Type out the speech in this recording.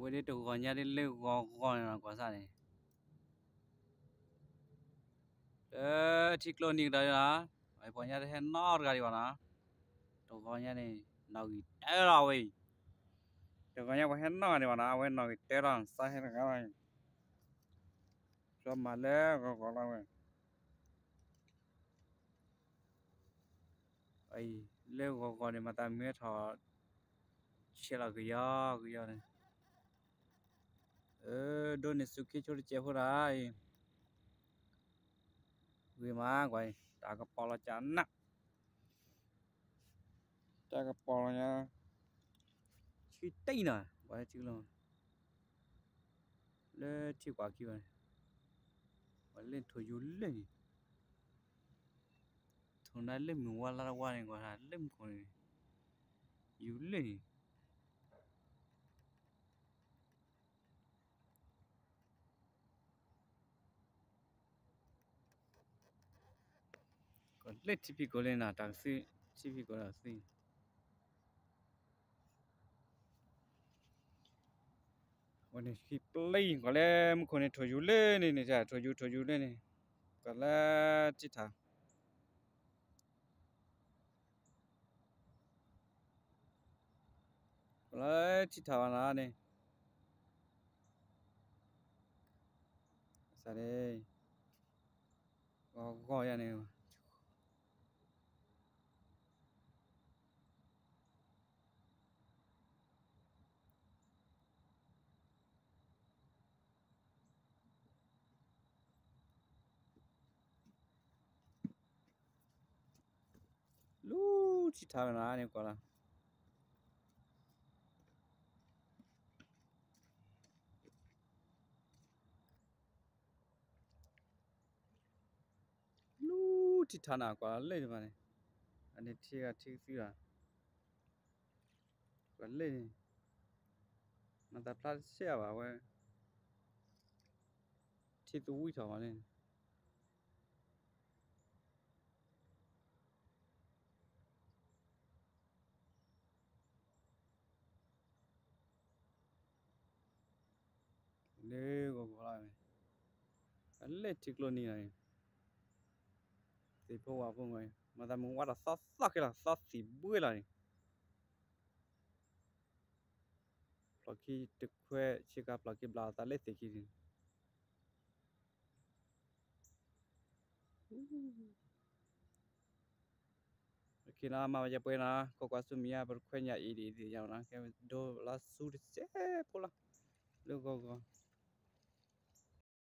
ဝဲဒၣ်တဂီၤညါဒ်လၢဂီၤဂီၤန့ၣ်နီၤ ကွၢ်စၢ်န့ၣ် လၢထံကျိနံၤကဒီးလီၤ, ပှၤညါတဟဲနီတဂၤဒံးဘၣ်နီၤ, တဂီၤညါန့ၣ် နီၣ်ဂံၢ်တၢလီၤဝဲအံၤ, တဂီၤညါပှၤဟဲနီတဂၤဒံးဘၣ်နီၤ, အဝဲနီၣ်ဂံၢ်တၢလီၤ စးဟဲတဂၤလီၤ, ကၠီမၤလၢဂီၤဂီၤလီၤဝဲ အံၤ လၢဂီၤဂီၤန့ၣ် မၤသးမုၢ်ထီၣ် ဆဲးလီၤကယီကယီန့ၣ်, ဒိးန့ၢ်စူးခ့ဆိတစဲးဖိဒၣ်အံၤ, ဂ့ၤမးကွၢ်အံၤ တၢ်ကပီၤလီၤကနၣ်, တၢ်ကပီၤလီၤညါ, ဆံတံၢ်နီၤ ကွၢ်လၢထံကျိ လၢထံကွၢ်ခံဘၣ်န့ၣ်, ပှၤလၢထိၣ်ယူၤလၢန့ၣ်, ထိၣ်နါလၢမုၢ်ဝါလါတဝါန့ၣ် ကွၢ်လၢမူခိၣ်န့ၣ်, ယူၤလၢန့ၣ် ကလၢထံဖံးကိာ်လၢနၤ တၢ်ကသု ထံဖံးကိာ်လၢသု ဝဲန့ၣ်ခံပျံၤ ကွၢ်လၢမူခိၣ်န့ၣ် ထိၣ်ယူၤလၢန့ၣ်န့ၣ် ထိၣ်ယူၤ ထိၣ်ယူၤလၢန့ၣ် ကွၢ်လၢထံထၣ် ကွၢ်လၢထံထၣ်ဘၣ်နၤန့ၣ် စးန့ၣ် ဂီၤဂီၤယၤန့ၣ် လူထံထၣ်နၤန့ၣ်ကွၢ်လီၤ လူထံထၣ်နၤကွၢ်လီၤလၢန့ၣ်ဘၣ်န့ၣ် အန့ၣ်ထံဂၤထံကသုလီၤ ကွၢ်လၢန့ၣ် မၤသးဖျါတစဲးဘၣ်ဝဲ ထံသဝံထီၣ်မးလၢန့ၣ် လၢဂီၤဂီၤလီၤ အလဲၣ်ထံကျိနံၤလီၤန့ၣ် သ့ၣ်ဖိဝၣ်ဖိငီၤ မၤသးမုၢ်ဝါဒီးသီသီခဲလီၤ သီသံၣ်ဘှ့လီၤန့ၣ် ဖျီၣ်ခံတခွဲဆ့ကၤဖျီၣ်ခံဘျးအသးလၢသ့ၣ်ခံန့ၣ် အခံနီၤ မၤဝဲယပှဲၤနီၤ ခိးကွၢ်ဆူမဲာ်ညါ ပတခွဲညါအံၤဒ်အံၤသ့ၣ်ညါနီၤ ကဲဒိလါဆူတစဲးဖိလီၤ လၢဂီၤဂီၤ